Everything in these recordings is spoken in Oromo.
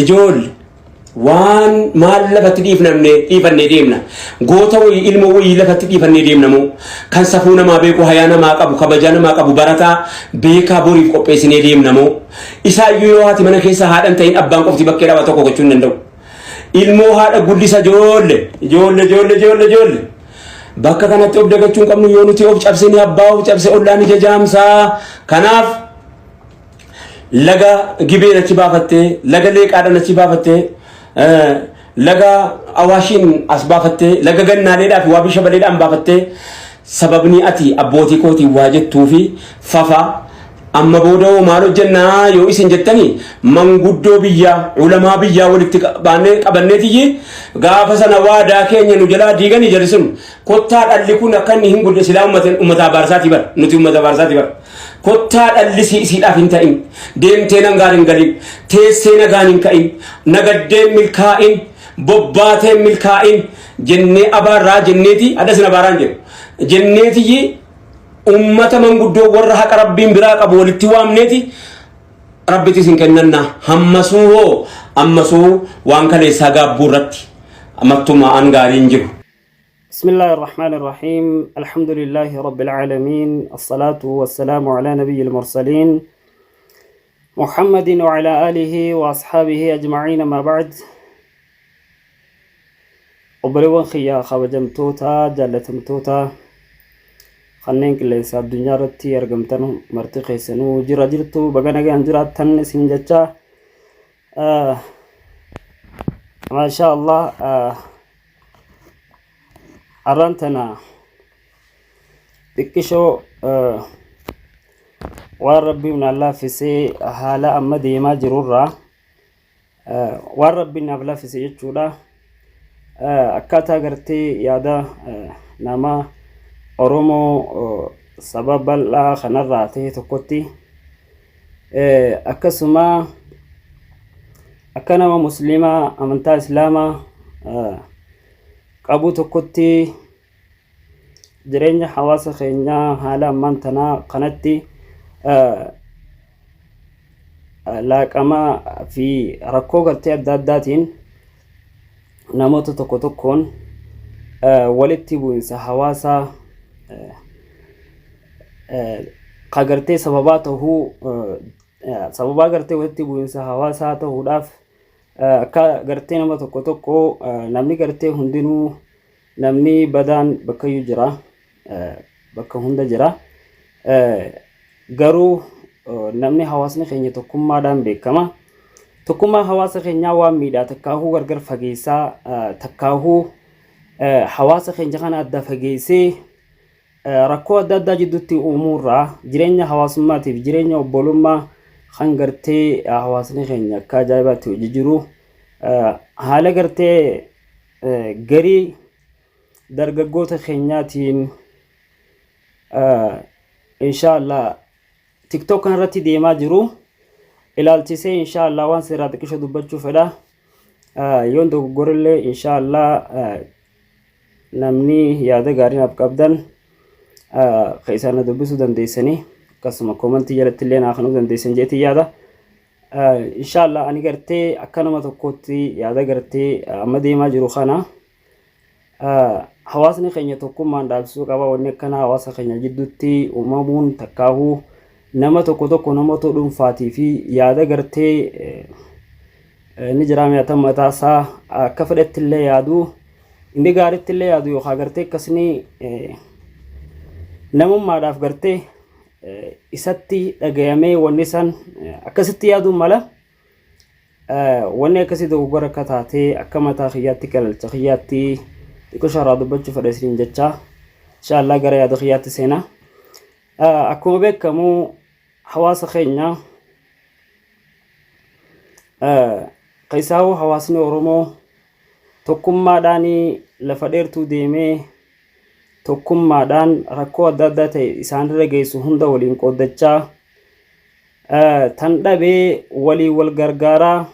Ijoolle waan maal lafatti dhiifnamne dhiifannee deemna. Goota wayii ilmoo wayii lafatti dhiifannee deemna moo kan safuu namaa beeku hayaa namaa qabu kabajaa namaa qabu barataa beekaa boriif qopheessinee deemna moo isaayyuu yoo haati mana keessa haadhan ta'in abbaan qofti bakkee dhabaa tokko gochuu hin danda'u. Ilmoo haadha guddisa ijoolle ijoolle ijoolle ijoolle ijoolle. Bakka kanatti of dagachuu hin qabnu yoo nuti of cabsine abbaa of cabse ollaan ija jaamsaa. Kanaaf laga gibeen achi baafattee laga leeqaadhaan achi baafattee laga awaashiin as baafattee laga gannaaleedhaa fi waabii shabaleedhaan baafattee sababni ati abbootii kootiin waa jettuu fi fafa amma booda hoo maal hojjennaa yoo isin jettanii manguddoo biyyaa ulamaa biyyaa walitti baannee qabanneetiyyi gaafa sana waadaa keenya nu jalaa diiganii jarri sun kottaa dhalli kun akka inni hin gudde silaa ummata abaarsaatii bara nuti ummata abaarsaatii bara Kottaa dhalli si isiidhaaf hin ta'in. Deemtee nangaan hin galin. Teessee nagaan hin ka'in. Nagaddeen milkaa'in. Bobbaateen milkaa'in. Jennee abaarraa jenneeti adda isin abaaraan jedhu. Jenneetiyyi ummata manguddoo warra haqa rabbiin biraa qabu walitti waamneeti rabbitti isin kennanna. Hammasuu hoo ammasuu waan kaleessaa gaabbuu irratti mattuma an gaariin jiru. بسم الله الرحمن الرحيم الحمد لله رب العالمين الصلاة والسلام على نبي المرسلين محمد وعلى آله وأصحابه أجمعين ما بعد obboleewwan kiyya kabajamtoota jaallatamtoota kanneen qilleensa addunyaa irratti argamtan marti keessanuu jira jirtu baga nagaan jiraattan isin jecha maashaa allah arraan tana xiqqishoo waan rabbiin naan laaffisee haala amma deemaa jirurraa waan rabbiin naaf laaffise jechuudha akkaataa gartee yaada nama Oromoo saba bal'aa kanarraa ta'e tokkotti akkasuma akka nama musliimaa amantaa islaamaa qabu tokkotti jireenya hawaasa keenyaa haala ammaan tanaa kanatti laaqamaa fi rakkoo gartee adda addaatiin namoota tokko tokkoon walitti bu'insa hawaasaa ka gartee sababaa tahuu sababaa gartee walitti bu'insa hawaasaa tahuudhaaf akka gartee nama tokko tokko namni gartee hundinuu namni badaan bakkayyuu jira bakka hunda jira garuu namni hawaasni keenya tokkummaadhaan beekama tokkummaa hawaasa keenyaa waan miidhaa takkaahuu gargar fageessaa takkaahuu hawaasa keenya kana adda fageessee rakkoo adda addaa jidduutti uumuurraa jireenya hawaasummaatiif jireenya obbolummaa kan gartee hawaasni keenya akka ajaa'ibaatti hojii jiru haala gartee garii dargaggoota keenyaatiin inshaallah tiktok kanarratti deemaa jiru ilaalchisee inshaallah waan seeraa xiqqisho dubbachuu fedha yoon dogoggorellee inshaallah namni yaada gaarii naaf qabdan keessaa na dubbisuu dandeessanii akkasuma koomantii jalatti illee naa kanuu dandeessan jeetii yaada. Inshaallah ani gartee akka nama tokkootti yaada gartee amma deemaa jiru kana hawaasni keenya tokkummaan dhaabsisuu qaba wanni akkanaa hawaasa keenya jidduutti uumamuun takkaahuu nama tokko tokko namoota dhuunfaatii fi yaada gartee ni jira mi'atan mataa isaa akka fedhetti illee yaadu inni gaaritti illee yaadu yookaan gartee akkasni namummaadhaaf gartee isatti dhagayamee wanni san akkasitti yaaduun mala wanni akkasii dogoggora akka taatee akka mataa kiyyaatti qalalcha kiyyaatti xiqqoo sharaa dubbachuu fedha isiniin jechaa inshaallah gara yaada kiyyaatti seenaa akkuma beekamu hawaasa keenya keessaahuu hawaasni Oromoo tokkummaadhaan lafa dheertuu deemee tokkummaadhaan rakkoo adda addaa ta'e isaanirra geessu hunda waliin qooddachaa tan dhabee waliin wal gargaaraa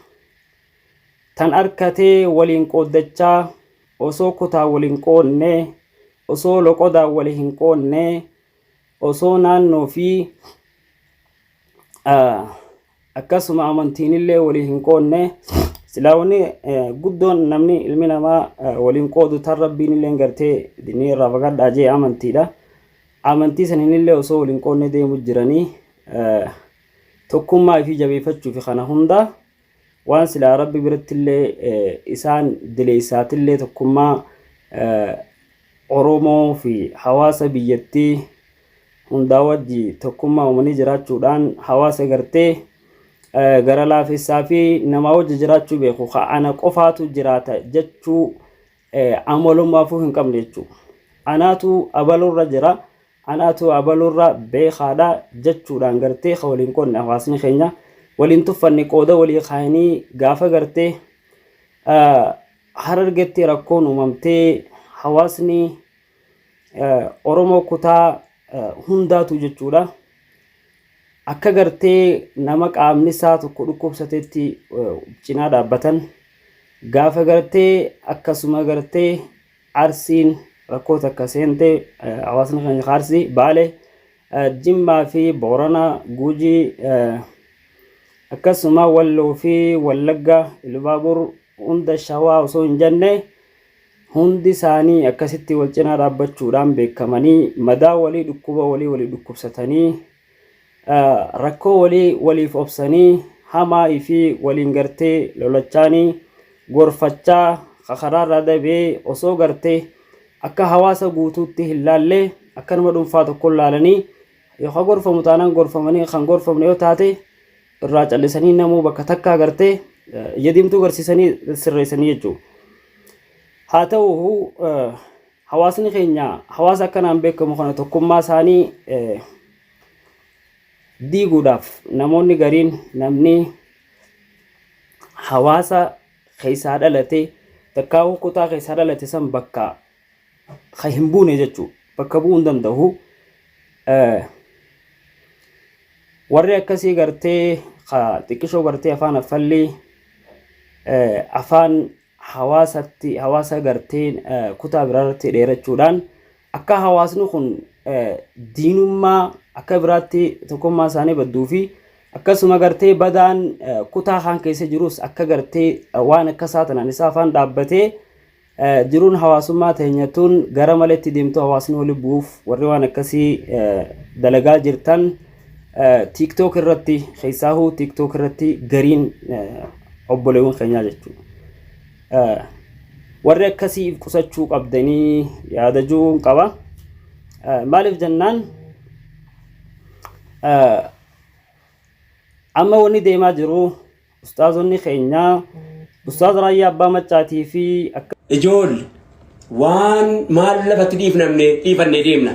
tan arkatee waliin qooddachaa osoo kutaa waliin qoodne osoo loqodaan walii hin qoodne osoo naannoo fi akkasuma amantiinillee walii hin qoodne Silaa wanni guddoon namni ilmi namaa waliin qoodu tan Rabbiin illee gartee dinii irraa fagaadhaa jee amantiidha. Amantii saniin illee osoo waliin qoodne deemu jiranii tokkummaa ifii jabeeffachuu fi kana hunda waan silaa Rabbi biratti illee isaan dileessaatillee tokkummaa Oromoo fi hawaasa biyyattii hundaa wajji tokkummaa uumanii jiraachuudhaan hawaasa gartee gara laafessaa fi namaa wajji jiraachuu beeku ka ana qofaatu jiraata jechuu amalummaafuu hin qabne jechuudha. Anaatu abalurra jira, anaatu abalurra beekaadha jechuudhaan gartee ka waliin qoodne hawaasni keenya waliin tuffanne qooda walii kaayanii gaafa gartee Harargetti rakkoon uumamtee hawaasni Oromoo kutaa hundaatu jechuudha. Akka gartee nama qaamni isaa tokko dhukkubsatetti cinaa dhaabbatan gaafa gartee akkasuma gartee Arsiin rakkoo takka seente hawaasni keenya Arsii, Baale, Jimmaa fi Boorana, Gujii akkasuma Walloo fi Wallagga, Ilbaabur hunda Shawaa osoo hin jenne hundi isaanii akkasitti wal cinaa dhaabbachuudhaan beekamanii madaa walii dhukkuba walii walii dhukkubsatanii rakkoo walii waliif obsanii hamaa fi waliin gartee lolachaanii gorfachaa karaarraa dabee osoo gartee akka hawaasa guutuutti hin laalle akka nama dhuunfaa tokko laalanii yookaan gorfamu taanaan gorfamanii kan gorfamne yoo taate irraa callisanii namuu bakka takkaa gartee ija diimtuu garsiisanii sirreessanii jechuudha. Haa ta'u hawaasni keenya hawaasa akkanaan beekamu kana tokkummaa isaanii diiguudhaaf namoonni gariin namni hawaasa keessaa dhalate takkaa'uu kutaa keessaa dhalate san bakka ka hin buune jechuudha. Bakka bu'uu hin danda'u. Warri akkasii gartee ka xiqqishoo gartee afaan affallii afaan hawaasatti hawaasa gartee kutaa biraarratti dheerachuudhaan akka hawaasni kun diinummaa akka biraatti tokkummaa isaanii badduu fi akkasuma gartee badaan kutaa kaan keessa jirus akka gartee waan akkasaa tanaan isaa afaan dhaabbatee jiruun hawaasummaa teenya tun gara maletti deemtu hawaasni wali bu'uuf warri waan akkasii dalagaa jirtan TikTok irratti keessaahuu TikTok irratti gariin obboleewwan keenyaa jechuudha. Warri akkasii if qusachuu qabdanii yaada jiruun qaba. Maaliif jennaan amma wanni deemaa jiru ustaazonni keenya Ustaaz Raayyaa Abbaa Maccaatii fi akka Ijoolle waan maal lafatti dhiifnamne dhiifannee deemna.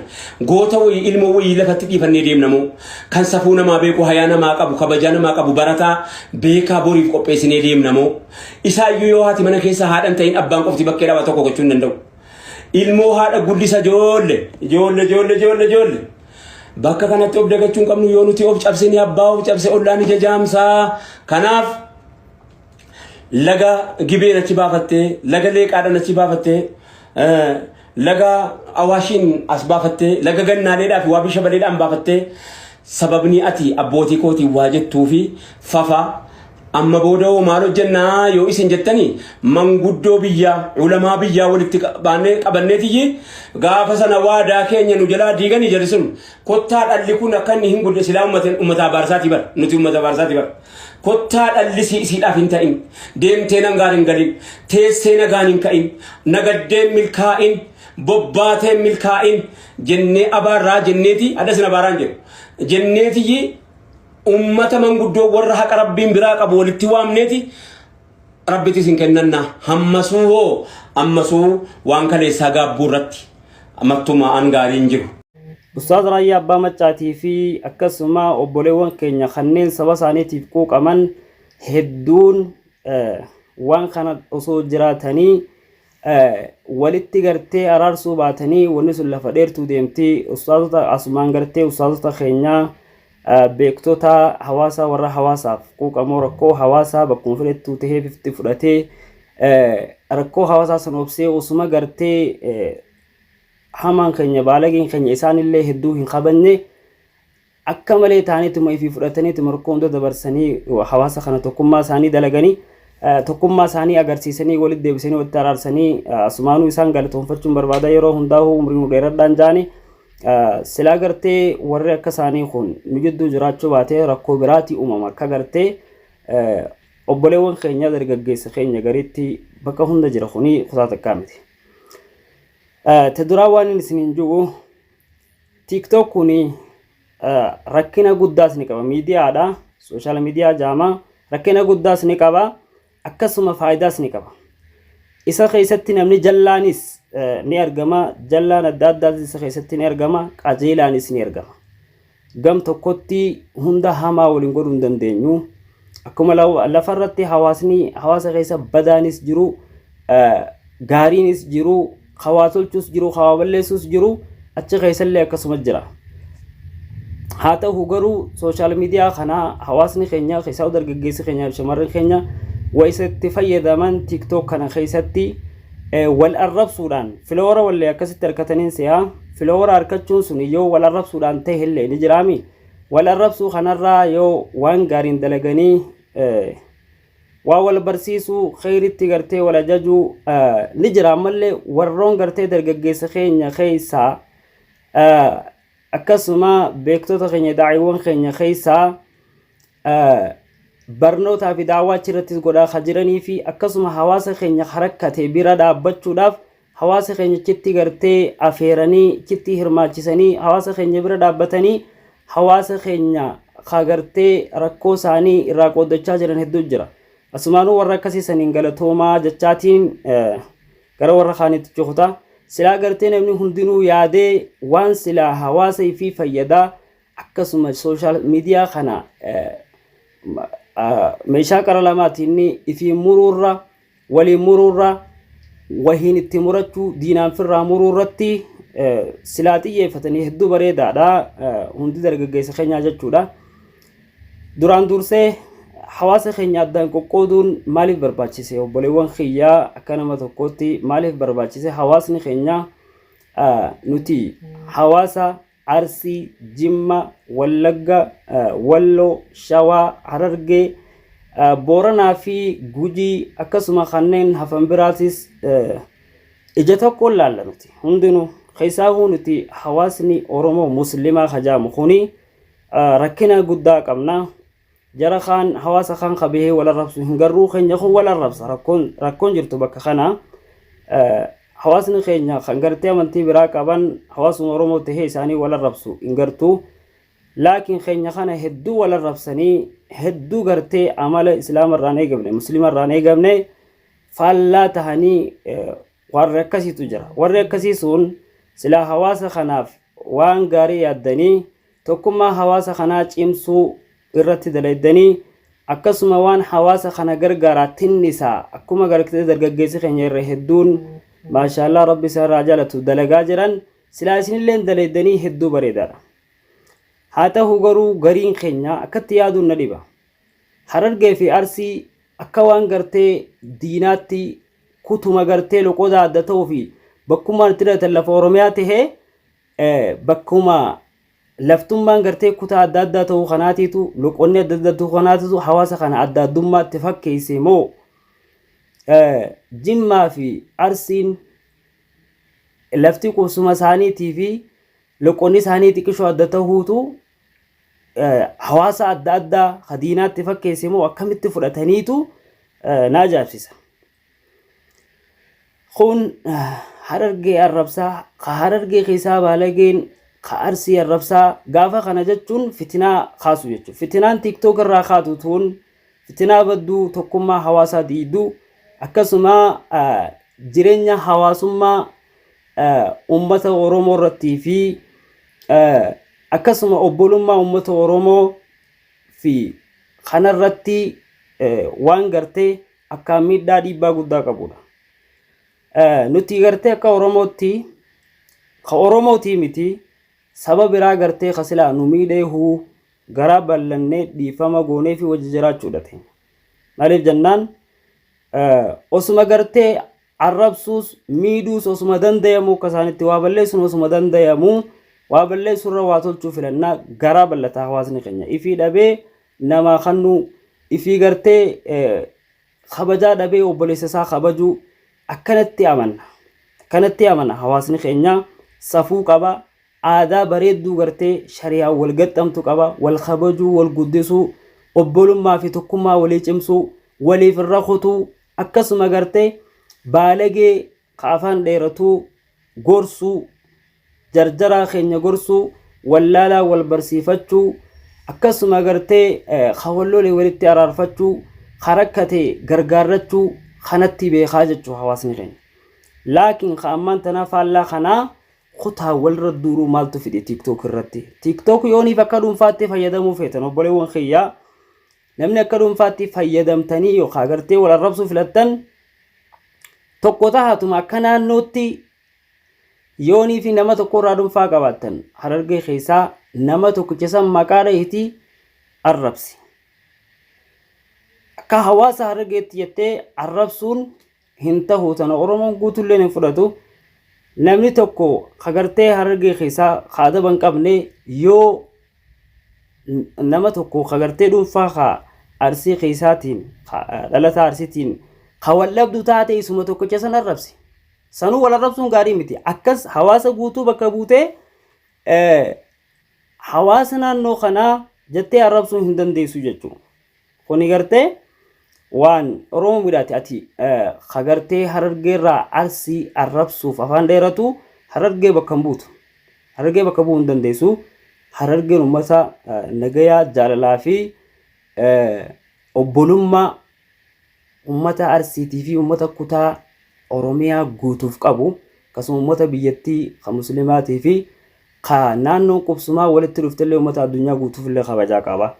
Goota wayii ilmoo wayii lafatti dhiifannee deemna moo kan safuu namaa beeku hayaa namaa qabu kabajaa namaa qabu barataa beekaa boriif qopheessinee deemna moo isaayyuu yoo haati mana keessa haadhan ta'in abbaan qofti bakkee dhabaa tokko gochuu hin danda'u. Ilmoo haadha guddisa ijoolle ijoolle ijoolle ijoolle ijoolle. Bakka kanatti of dagachuu hin qabnu yoo nuti of cabsine abbaa of cabse ollaan ija jaamsaa. Kanaaf laga Gibeen achi baafattee, laga Leeqaadhaan achi baafattee, laga Awaashiin as baafattee, laga Gannaaleedhaa fi Waabii Shabaleedhaan baafattee sababni ati abbootii kootiin waa jettuu fi fafa amma booda hoo maal hojjennaa yoo isin jettanii manguddoo biyyaa ulamaa biyyaa walitti baannee qabanneetiyyi gaafa sana waadaa keenya nu jalaa diiganii jarri sun kottaa dhalli kun akka inni hin gudde silaa ummata abaarsaatii bar nuti ummata abaarsaatii bar kottaa dhalli si isiidhaaf hin ta'in deemtee nangaan hin galin teessee nagaan hin ka'in nagaddeen milkaa'in bobbaateen milkaa'in jennee abaarraa jenneeti adda sin abaaraan jedhu jenneetiyyi ummata manguddoo warra haqa Rabbiin biraa qabu walitti waamneeti Rabbitti isin kennanna. Hammasuu hoo ammasuu waan kaleessaa gaabbuu irratti mattuma an gaariin jiru. Ustaaz Raayyaa Abbaa Maccaatii fi akkasuma obboleewwan keenya kanneen saba isaaniitiif quuqaman hedduun waan kana osoo jiraatanii walitti gartee araarsuu baatanii wanni sun lafa dheertuu deemti. Ustaazota asumaan gartee ustaazota keenyaa beektota hawaasaa warra hawaasaaf quuqamoo rakkoo hawaasaa bakkuma fedhettuu tahee bifti fudhatee rakkoo hawaasaa san obsee osuma gartee hamaan keenya baalageen keenya isaanillee hedduu hin kabajne akka malee ta'aniituma ifii fudhataniituma rakkoo hunda dabarsanii hawaasa kana tokkummaa isaanii dalaganii. Tokkummaa isaanii agarsiisanii walitti deebisanii walitti araarsanii asumaanuu isaan galatoonfachuun barbaada yeroo hundaa'uu umrii nu dheeradhaan jaani. Silaa gartee warri akka isaanii kun nu jidduu jiraachuu baatee rakkoo biraati uumama akka gartee obboleewwan keenya dargaggeessa keenya gariitti bakka hunda jira kuni kutaa takkaa miti. Te duraa waan inni isiniin jiru TikTok kuni rakkina guddaas ni qaba. Miidiyaadha. Sooshaal miidiyaa jaama. Rakkina guddaas ni qaba. Akkasuma faayidaas ni qaba. Isa keessatti namni jallaanis ni argama. Jallaan adda addaas isa keessatti ni argama. Qajeelaanis ni argama. Gam tokkotti hunda hamaa waliin godhuu hin dandeenyu. Akkuma lafarratti hawaasni hawaasa keessa badaanis jiru, gaariinis jiru, hawaa tolchuus jiru, hawaa balleessuus jiru, achi keessallee akkasuma jira. Haa ta'u garuu sooshaal miidiyaa kana hawaasni keenya keessaa dargaggeessi keenya fi shamarran keenya waa isatti fayyadaman TikTok kana keessatti wal arrabsuudhaan filoora wallee akkasitti harkataniin si'a filoora harkachuun sun yoo wal arrabsuudhaan ta'e illee ni jiraami. Wal arrabsuu kanarraa yoo waan gaariin dalaganii waa wal barsiisuu kheyritti gartee wal ajajuu ni jira. Ammallee warroon gartee dargaggeessa keenya keessaa akkasuma beektota keenya daa'iiwwan keenya keessaa barnootaa fi daawwaa achirrattis godhaa ka jiranii fi akkasuma hawaasa keenya rakkate bira dhaabbachuudhaaf hawaasa keenya achitti gartee afeeranii achitti hirmaachisanii hawaasa keenya bira dhaabbatanii hawaasa keenya ka gartee rakkoo isaanii irraa qooddachaa jiran hedduu jira. Asumaanuu warra akkasii saniin galatoomaa jechaatiin gara warra kaanitti cukuta. Silaa gartee namni hundinuu yaadee waan silaa hawaasa ifii fayyadaa akkasuma sooshaal miidiyaa kana meeshaa qara lamaati inni ifiin muruurra waliin muruurra wahiin itti murachuu diinaan firraa muruu irratti silaa xiyyeeffatanii hedduu bareedaadha hundi dargaggeessa keenyaa jechuudha. Duraan dursee hawaasa keenya addaan qoqqooduun maaliif barbaachise obboleewwan kiyyaa akka nama tokkootti maaliif barbaachise hawaasni keenya nuti hawaasa Arsii, Jimma, Wallagga, Walloo, Shawaa, Harargee, Booranaa fi Gujii akkasuma kanneen hafan biraatis ija tokkoon laalla nuti hundinuu. Keessaahuu nuti hawaasni Oromoo Muslimaa kajaamu kuni rakkina guddaa qabna. Jara kaan hawaasa kaan ka bahee wal arrabsu hin garruu keenya kun wal arrabsa rakkoon rakkoon jirtu bakka kana. Hawaasni keenya kan gartee amantii biraa qaban hawaasuma Oromoo tahee isaanii wal arrabsu hin gartu. Laakiin keenya kana hedduu wal arrabsanii hedduu gartee amala islaama irraan eegamne muslima irraan eegamne faallaa tahanii warri akkasiitu jira. Warri akkasii sun silaa hawaasa kanaaf waan gaarii yaaddanii tokkummaa hawaasa kanaa cimsuu irratti dalaydanii akkasuma waan hawaasa kana gargaaraa tinnisaa akkuma gartee dargaggeessi keenya irra hedduun maashaallaa rabbi isa irraa jaalatu dalagaa jiran silaa isinilleen dalaydanii hedduu bareedaadha. Haa ta'u garuu gariin keenya akkatti yaaduun na dhiba. Harargee fi Arsii akka waan gartee diinaatti kutuma gartee loqoda adda ta'uu fi bakkummaan itti dhalatan lafa Oromiyaa tahee bakkuma laftummaan gartee kutaa adda addaa ta'uu kanaatiitu loqonni adda addaa ta'uu kanaatiitu hawaasa kana adda addummaatti fakkeesse moo Jimmaa fi Arsiin lafti qubsuma isaaniitii fi loqonni isaanii xiqqishoo adda ta'uutu hawaasa adda addaa ka diinaatti fakkeesse moo akkamitti fudhataniitu na ajaa'ibsiisa. Kun Harargee arrabsaa, ka Harargee keessaa baalageen, ka Arsii arrabsaa gaafa kana jechuun fitinaa kaasu jechuudha. Fitinaan TikTok irraa kaatu tun fitinaa badduu tokkummaa hawaasaa diigduu akkasuma jireenya hawaasummaa uummata Oromoo irrattii fi akkasuma obbolummaa uummata Oromoo fi kanarratti waan gartee akkaan miidhaa dhiibbaa guddaa qabudha. Nuti gartee akka Oromootti ka Oromootii miti saba biraa gartee ka silaa nu miidheehuu garaa bal'annee dhiifama goonee fi wajji jiraachuudha teenya. Maaliif jennaan osuma gartee arrabsuus miidhuus osuma dandayamu akka isaanitti waa balleessuun osuma dandayamu waa balleessuurra waa tolchuu filannaa garaa bal'ataa hawaasni keenya ifii dhabee namaa kannuu ifii gartee kabajaa dhabee obboleessa isaa kabajuu akkanatti amanna. Akkanatti amana hawaasni keenya safuu qaba. Aadaa bareedduu gartee shari'aan wal gaxxamtu qaba. Wal kabajuu, wal guddisuu, obbolummaa fi tokkummaa walii cimsuu, waliif irra kutuu, akkasuma gartee baalagee ka afaan dheeratuu gorsuu, jarjaraa keenya gorsuu, wallaalaa wal barsiifachuu, akkasuma gartee ka wal lole walitti araarfachuu, ka rakkate gargaarrachuu kanatti beekaa jechuu hawaasni keenya. Laakiin ka ammaan tanaa faallaa kanaa kutaa walirra duuruu maaltu fide TikTok irratti? TikTok yooniif akka dhuunfaatti fayyadamuu feetan obboleewwan kiyyaa namni akka dhuunfaatti fayyadamtanii yookaan gartee wal arrabsuu filattan tokko tahatuma akka naannootti yoonii fi nama tokko irraa dhuunfaa qabaattan Harargee keessaa nama tokkicha san maqaa dhahitii arrabsi. Akka hawaasa Harargeetti jettee arrabsuun hin tahu tana Oromoon guutulleen hin fudhatu. Namni tokko ka gartee Harargee keessaa ka adaba hin qabne yoo nama tokko ka gartee dhuunfaa ka Arsii keessaatiin dhalataa Arsiitiin ka wal dhabdu taate isuma tokkicha san arrabsi. Sanuu wal arrabsuun gaarii miti. Akkas hawaasa guutuu bakka buutee hawaasa naannoo kanaa jettee arrabsuu hin dandeessu jechuudha. Kuni gartee waan Oromoo midhaati ati ka gartee Harargeerraa Arsii arrabsuuf afaan dheeratu Harargee bakka hin buutu. Harargee bakka bu'uu hin dandeessu. Harargeen uummata nagayaa jaalalaa fi obbolummaa uummata Arsiitii fi uummata kutaa Oromiyaa guutuuf qabu akkasuma uummata biyyattii ka muslimaatii fi ka naannoon qubsumaa walitti dhuftellee uummata addunyaa guutuuf illee kabajaa qaba.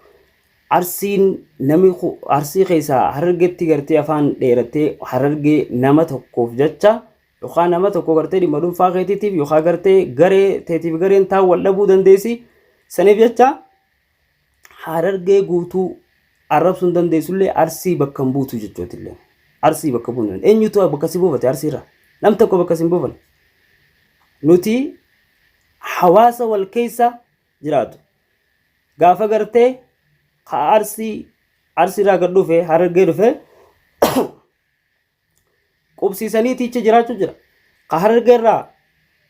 Arsiin nami Arsii keessaa Harargetti gartee afaan dheerattee Harargee nama tokkoof jecha yookaan nama tokko gartee dhimma dhuunfaa keetiitiif yookaan gartee garee teetiif gareen taan wal dhabuu dandeessi. Saniif jecha Harargee guutuu arrabsuu hin dandeessullee Arsii bakka hin buutu jechuutillee. Arsii bakka bu'uu hin dandeessu. Eenyutu bakka si buufate Arsiirra? Nam tokko bakka si hin buufanne. Nuti hawaasa wal keessa jiraatu. Gaafa gartee ka Arsii Arsiirraa gad dhufe Harargee dhufe qubsiisanii tiicha jiraachuu jira. Ka Harargeerraa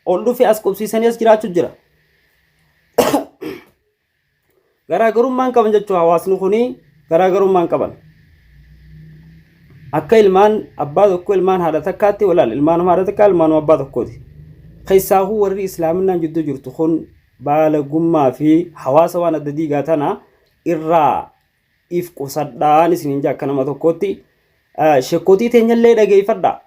ol dhufe as qubsiisanii as jiraachuu jira. Garaagarummaan qaban jechuun hawaasni kuni garaagarummaan qaban. Akka ilmaan abbaa tokko ilmaan haadha takkaatti walaal ilmaanuma haadha takkaa ilmaanuma abbaa tokkooti. Keessaahuu warri islaaminaan jidduu jirtu kun baalagummaa fi hawaasa waan adda diigaa tana irraa if qusadhaan isiniin jaa akka nama tokkootti shekkootii teenyallee dhageeffadha.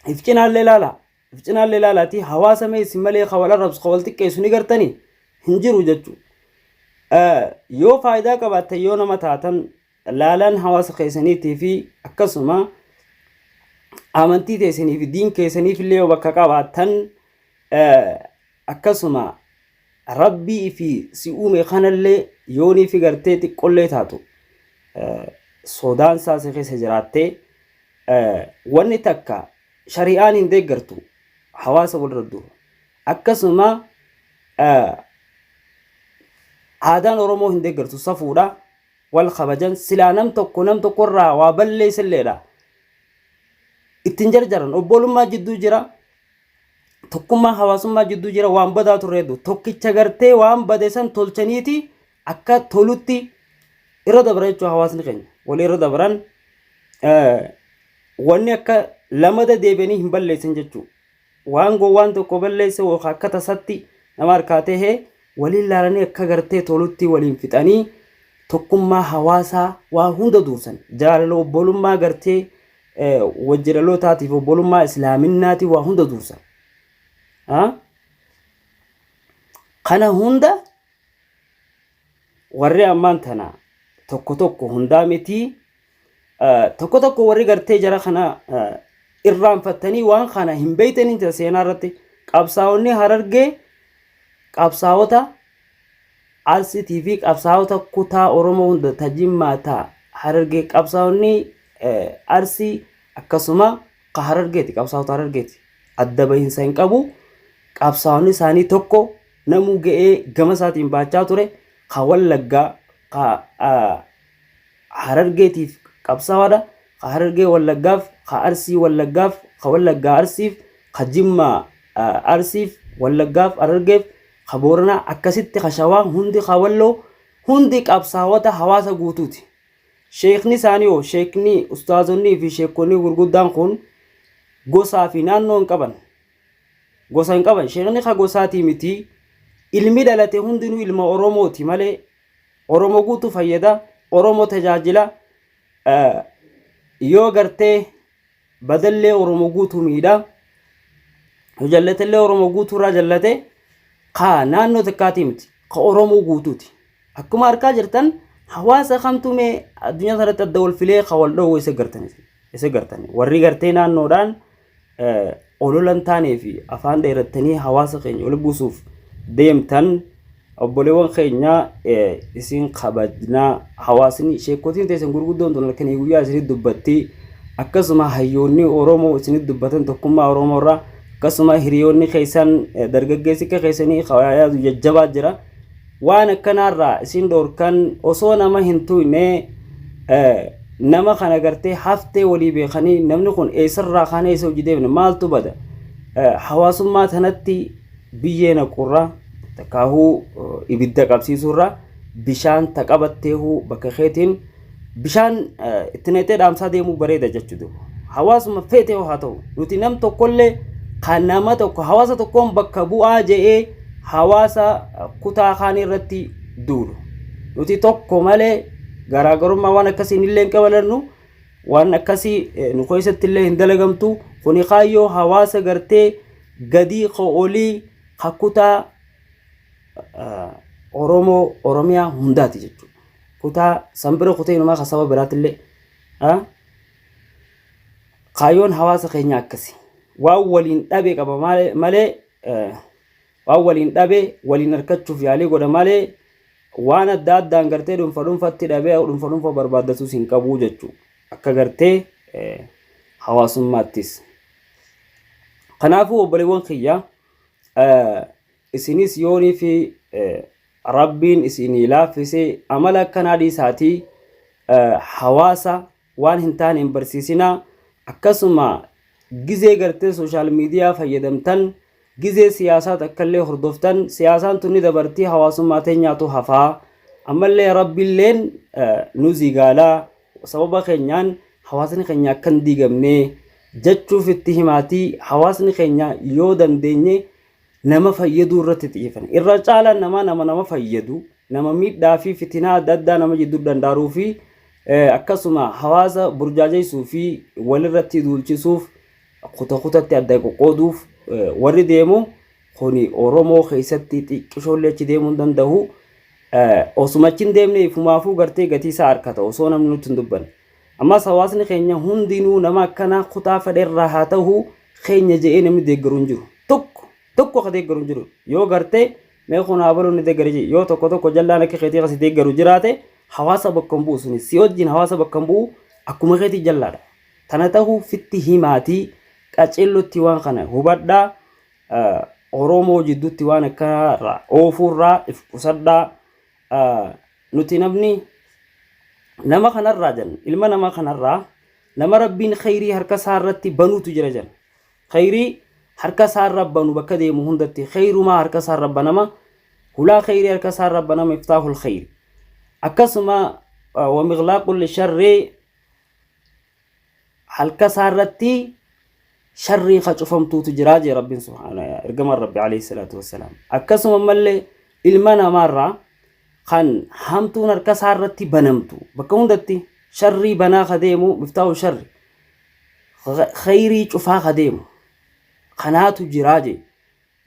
If cinaallee ilaala. If cinaallee ilaalaati hawaasa mee isin malee ka wal arrabsu ka wal xiqqeessu ni gartanii hin jiru jechuudha. Yoo faayidaa qabaattan yoo nama taatan laalaan hawaasa keessaniitii fi akkasuma amantii teessanii fi diin keessaniif illee yoo bakka qabaattan akkasuma Rabbii fi si uume kanallee yoonii fi gartee xiqqollee taatu sodaan isaa si keessa jiraattee wanni takka shari'aan hin deeggartu hawaasa walirra duru. Akkasuma aadaan Oromoo hin deeggartu safuudha wal kabajan silaa nam tokko nam tokkorraa waa balleessilleedha. Ittiin jarjaran obbolummaa jidduu jira tokkummaa hawaasummaa jidduu jira waan badaa turre hedduu tokkicha gartee waan bade san tolchaniiti akka tolutti irra dabra jechuudha hawaasni keenya walii irra dabran wanni akka lamada deebi'anii hin balleessan jechuudha waan gowwaan tokko balleesse yookaan akka tasatti nama harkaa ta'e waliin laalanii akka gartee tolutti waliin fixanii tokkummaa hawaasaa waa hunda duursan jaalala obbolummaa gartee wajji dhalootaatiif obbolummaa islaaminnaati waa hunda duursan. Kana hunda warri ammaan tana tokko tokko hundaa miti tokko tokko warri gartee jara kana irraanfattanii waan kana hin beeytaniin jira seenaa irratti qabsaa'onni Harargee qabsaa'ota Arsiitii fi qabsaa'ota kutaa Oromoo hunda ta Jimmaa ta Harargee qabsaa'onni Arsii akkasuma ka Harargeeti qabsaa'ota Harargeeti adda bahinsa hin qabu qabsaa'onni isaanii tokko namuu ga'ee gama isaatiin baachaa ture ka Wallaggaa ka Harargeetiif qabsaa'aadha. ka Harargee Wallaggaaf, ka Arsii Wallaggaaf, ka Wallaggaa Arsiif, ka Jimmaa Arsiif, Wallaggaaf, Harargeef, ka Booranaa akkasitti ka Shawaa hundi ka Walloo hundi qabsaawota hawaasa guutuuti. Sheekni isaanii hoo sheekni ustaazonnii fi sheekonni gurguddaan kun gosaa fi naannoo hin qaban. Gosa hin qaban. Sheekni ka gosaatii miti. Ilmi dhalate hundinuu ilma Oromooti malee Oromoo guutuu fayyada. Oromoo tajaajila. Yoo gartee badallee Oromoo guutuu miidha. Yoo jallatellee Oromoo guutuu irraa jallate ka naannoo takkaatii miti. Ka Oromoo guutuuti. Akkuma arkaa jirtan hawaasa kamtu mee addunyaa kanarratti adda wal filee ka wal dhoowwu isa gartan isa gartan warri gartee naannoodhaan olola hin taanee fi afaan dheerattanii hawaasa keenya wal buusuuf deemtan obboleewwan keenya isin kabajnaa hawaasni sheekotiin teessan gurguddoon tun halkanii guyyaa isinit dubbatti akkasuma hayyoonni Oromoo isinit dubbatan tokkummaa Oromoo irraa akkasuma hiriyoonni keessan dargaggeessi akka keessanii yaadu jajjabaa jira. Waan akkanaarraa isin dhoorkan osoo nama hin tuyne nama kana gartee haftee walii beekanii namni kun eessarraa kaanee eessa hojii deemne maaltu bada hawaasummaa tanatti biyyee naqurra takkaahuu ibidda qabsiisuurra bishaan ta qabatteehuu bakka keetiin bishaan itti naqxee dhaamsaa deemuu bareeda jechuudha. Hawaasuma feetee haa ta'u nuti nam tokkollee kan nama tokko hawaasa tokkoon bakka bu'aa je'ee hawaasa kutaa kaanii irratti duulu. Nuti tokko malee garaagarummaa waan akkasii illee hin qabalannu waan akkasii nu keessatti illee hin dalagamtu kuni kaayyoo hawaasa gartee gadii ka olii ka kutaa Oromoo Oromiyaa hundaati jechuudha. Kutaa san bira kutee inumaa ka saba biraatillee kaayyoon hawaasa keenyaa akkasi. Waan waliin dhabe qaba malee waan waliin dhabe waliin harkachuuf yaalii godha malee waan adda addaan gartee dhuunfa dhuunfatti dhabee dhuunfa dhuunfa barbaaddatus hin qabu jechuudha. Akka gartee hawaasummaattis. Kanaafuu obboleewwan kiyya isinis yoonii fi Rabbiin isinii laaffise amala akkanaa dhiisaatii hawaasa waan hin taane hin barsiisinaa akkasuma gizee gartee sooshaal miidiyaa fayyadamtan gizee siyaasaa takkallee hordoftan siyaasaan tun ni dabartii hawaasummaa teenyaatu hafaa ammallee Rabbiilleen nu zigaalaa sababa keenyaan hawaasni keenya akka hin diigamne jechuuf itti himaatii hawaasni keenya yoo dandeenye nama fayyaduu irratti xiyyeeffanna. Irra caalaan namaa nama nama fayyadu, nama miidhaa fi fitinaa adda addaa nama jidduu danda'uu fi akkasuma hawaasa burjaajeessuu fi walirratti duulchisuuf kuta kutatti adda qoqqooduuf warri deemu kuni Oromoo keessatti xiqqishoollee achi deemuu hin danda'u. Osuma achi hin deemne ifumaafuu gartee gatii isaa argata osoo namni nutti hin dubbanne. Ammas hawaasni keenya hundinuu nama akkanaa kutaa fedhe irraa haa ta'u keenya je'ee namni deeggaru hin jiru. Tokko tokko ka deeggaru hin jiru. Yoo gartee mee kun haa balu ni deeggara jee yoo tokko tokko jallaan akka keetii kasi deeggaru jiraate hawaasa bakka hin bu'u suni si wajjin hawaasa bakka hin bu'u akkuma keetii jallaadha. Tana ta'uu fitti himaatii qaceellotti waan kana hubadhaa Oromoo jidduutti waan akkanaa oofuurraa if qusadhaa nuti namni nama kanarraa jenna ilma nama kanarraa nama rabbiin khayrii harka isaa irratti banuutu jira jenna khayrii harka isaa irra banu bakka deemu hundatti khayrumaa harka isaa irra banama hulaa khayrii harka isaa irra banama iftaahul khayri akkasuma wa miqlaaqul sharrii halka isaa irratti sharrii ka cufamtuutu jiraa jee rabbiin subhaana ergamaan rabbi alayhi salaatu wassalaam akkasuma ammallee ilma namaarraa kan hamtuun harka isaa irratti banamtu bakka hundatti sharrii banaa ka deemu miftaahu sharri khayrii cufaa ka deemu kanaatu jiraa jee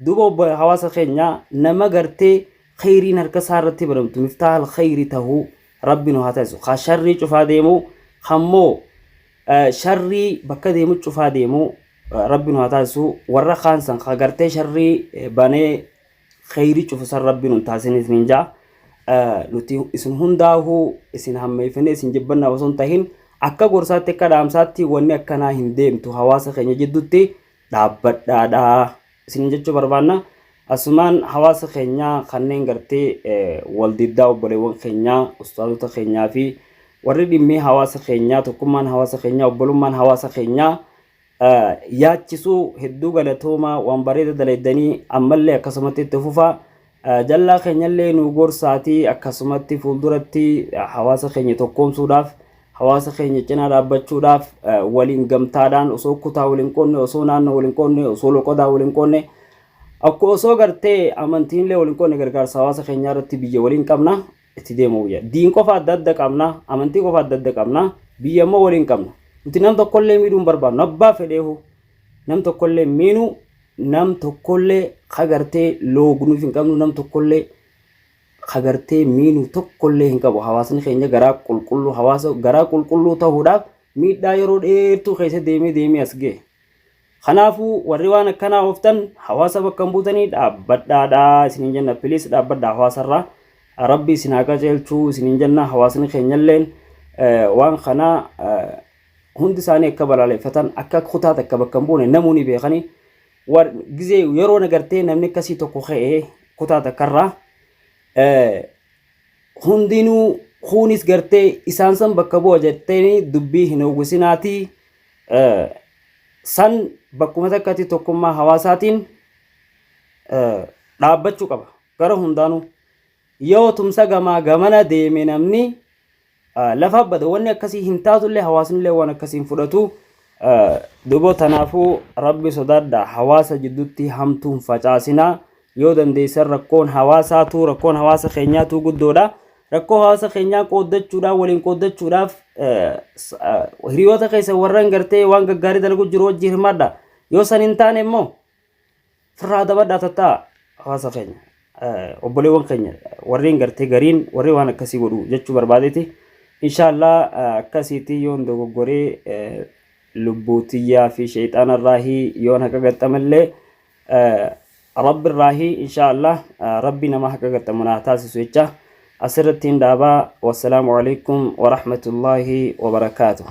Duuba obbo hawaasa keenya nama gartee kheyriin harka isaa irratti banamtu miftaahal kheyri tahuu rabbi nu haa taasisu. Ka sharrii cufaa deemu kammoo sharrii bakka deemu cufaa deemu rabbi nu haa taasisu. Warra kaan san ka gartee sharrii banee kheyrii cufu san rabbi nu hin taasisin isiniin ja'a. Nuti isin hundaahuu isin hammeeffannee isin jibbannaa osoo hin tahin akka gorsaatti akka dhaamsaatti wanni akkanaa hin deemtu hawaasa keenya jidduutti dhaabbadhaadha isin jechuu barbaanna. Asumaan hawaasa keenya kanneen gartee wal diddaa obboleewwan keenyaa ustaazota keenyaa fi Warri dhimmii hawaasa keenyaa, tokkummaan hawaasa keenyaa, obbolummaan hawaasa keenyaa yaachisuu hedduu galatoomaa waan bareeda dalaydanii ammallee akkasumatti itti fufaa. Jallaa keenyallee nu gorsaatii akkasumatti fuulduratti hawaasa keenya tokkoomsuudhaaf hawaasa keenya cinaa dhaabbachuudhaaf waliin gamtaadhaan osoo kutaa waliin qoonne osoo naannoo waliin qoonne osoo loqodaa waliin qoonne akka osoo gartee amantiinillee waliin qoonne gargaarsa hawaasa keenyaa irratti biyya waliin qabna itti deemuu wayya. Diin qofa adda adda qabna, amantii qofa adda adda qabna, biyya immoo waliin qabna. Nuti nam tokkollee miidhuu hin barbaadnu. Abbaa fedheehu nam tokkollee miinuu, nam tokkollee kagartee loognuuf hin qabnu, nam tokkollee kagartee miinuu tokkollee hin qabu. Hawaasni keenya garaa qulqulluu, hawaasa garaa qulqulluu ta'uudhaaf miidhaa yeroo dheertuu keessa deemee deemee as ga'e. Kanaafuu warri waan akkanaa ooftan hawaasa bakka hin buutanii dhaabbadhaadha isiniin jenna please dhaabbadhaa hawaasarraa rabbi isin haa qajeelchuu isiniin jenna hawaasni keenyalleen waan kana hundi isaanii akka balaaleffatan akka kutaa takka bakka hin buune namuu ni beekanii gizee yeroo nagartee namni akkasii tokko ka'ee kutaa takkarraa hundinuu kuunis gartee isaan san bakka bu'a jettanii dubbii hin hawwisinaatii san bakkuma takkatti tokkummaa hawaasaatiin dhaabbachuu qaba gara hundaanuu yoo tumsa gamaa gamana deeme namni lafa bada wanni akkasii hin taatullee hawaasnillee waan akkasii hin fudhatu dubo tanaafuu rabbi sodaadha hawaasa jidduutti hamtuun facaasinaa yoo dandeessan rakkoon hawaasaatuu rakkoon hawaasa keenyaatuu guddoodha Rakkoo hawaasa keenyaa qooddachuudhaaf waliin qooddachuudhaaf hiriyoota keessa warran gartee waan gaggaarii dalagu jiru wajjin hirmaadha. Yoo san hin taane immoo firraa dabadhaa tattaa hawaasa keenya obboleewwan keenya warreen gartee gariin warri waan akkasii godhu jechuu barbaadeeti. Inshaallah akkasiitti yoon dogoggoree lubbuu tiyyaa fi sheexaana irraahii yoon haqa gaxxamallee Rabbi irraahi inshaa Allah Rabbi nama haqa gaxxamu naa taasisu jecha asirratti hin dhaabaa. Wassalaamu alaikum warahmatullaahi wabarakaatuh.